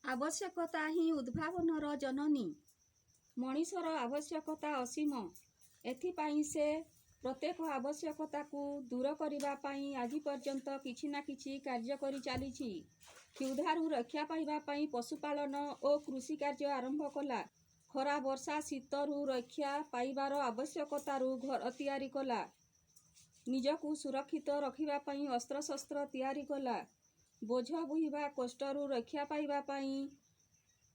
ଆବଶ୍ୟକତା ହିଁ ଉଦ୍ଭାବନର ଜନନୀ। ମଣିଷର ଆବଶ୍ୟକତା ଅସୀମ। ଏଥିପାଇଁ ସେ ପ୍ରତ୍ୟେକ ଆବଶ୍ୟକତାକୁ ଦୂର କରିବା ପାଇଁ ଆଜି ପର୍ଯ୍ୟନ୍ତ କିଛି ନା କିଛି କାର୍ଯ୍ୟ କରି ଚାଲିଛି। କ୍ଷୁଧାରୁ ରକ୍ଷା ପାଇବା ପାଇଁ ପଶୁପାଳନ ଓ କୃଷିକାର୍ଯ୍ୟ ଆରମ୍ଭ କଲା। ଖରା, ବର୍ଷା, ଶୀତରୁ ରକ୍ଷା ପାଇବାର ଆବଶ୍ୟକତାରୁ ଘର ତିଆରି କଲା। ନିଜକୁ ସୁରକ୍ଷିତ ରଖିବା ପାଇଁ ଅସ୍ତ୍ରଶସ୍ତ୍ର ତିଆରି କଲା। ବୋଝ ବୋହିବା କଷ୍ଟରୁ ରକ୍ଷା ପାଇବା ପାଇଁ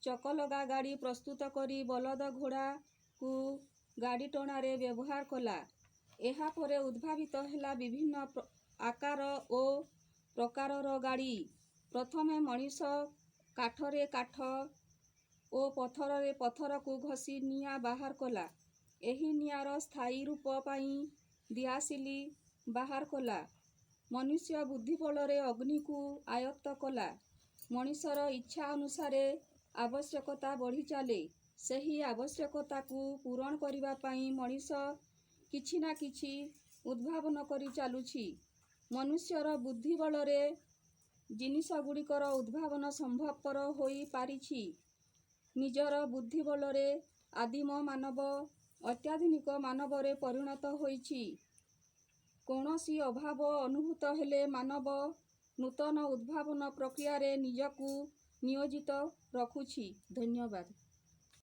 ଚକଲଗା ଗାଡ଼ି ପ୍ରସ୍ତୁତ କରି ବଳଦ ଘୋଡ଼ାକୁ ଗାଡ଼ି ଟଣାରେ ବ୍ୟବହାର କଲା। ଏହାପରେ ଉଦ୍ଭାବିତ ହେଲା ବିଭିନ୍ନ ଆକାର ଓ ପ୍ରକାରର ଗାଡ଼ି। ପ୍ରଥମେ ମଣିଷ କାଠରେ କାଠ ଓ ପଥରରେ ପଥରକୁ ଘଷି ନିଆଁ ବାହାର କଲା। ଏହି ନିଆଁର ସ୍ଥାୟୀ ରୂପ ପାଇଁ ଦିଆସିଲି ବାହାର କଲା। ମନୁଷ୍ୟ ବୁଦ୍ଧି ବଳରେ ଅଗ୍ନିକୁ ଆୟତ୍ତ କଲା। ମଣିଷର ଇଚ୍ଛା ଅନୁସାରେ ଆବଶ୍ୟକତା ବଢ଼ିଚାଲେ। ସେହି ଆବଶ୍ୟକତାକୁ ପୂରଣ କରିବା ପାଇଁ ମଣିଷ କିଛି ନା କିଛି ଉଦ୍ଭାବନ କରି ଚାଲୁଛି। ମନୁଷ୍ୟର ବୁଦ୍ଧି ବଳରେ ଜିନିଷଗୁଡ଼ିକର ଉଦ୍ଭାବନ ସମ୍ଭବପର ହୋଇପାରିଛି। ନିଜର ବୁଦ୍ଧି ବଳରେ ଆଦିମ ମାନବ ଅତ୍ୟାଧୁନିକ ମାନବରେ ପରିଣତ ହୋଇଛି। କୌଣସି ଅଭାବ ଅନୁଭୂତ ହେଲେ ମାନବ ନୂତନ ଉଦ୍ଭାବନ ପ୍ରକ୍ରିୟାରେ ନିଜକୁ ନିୟୋଜିତ ରଖୁଛି। ଧନ୍ୟବାଦ।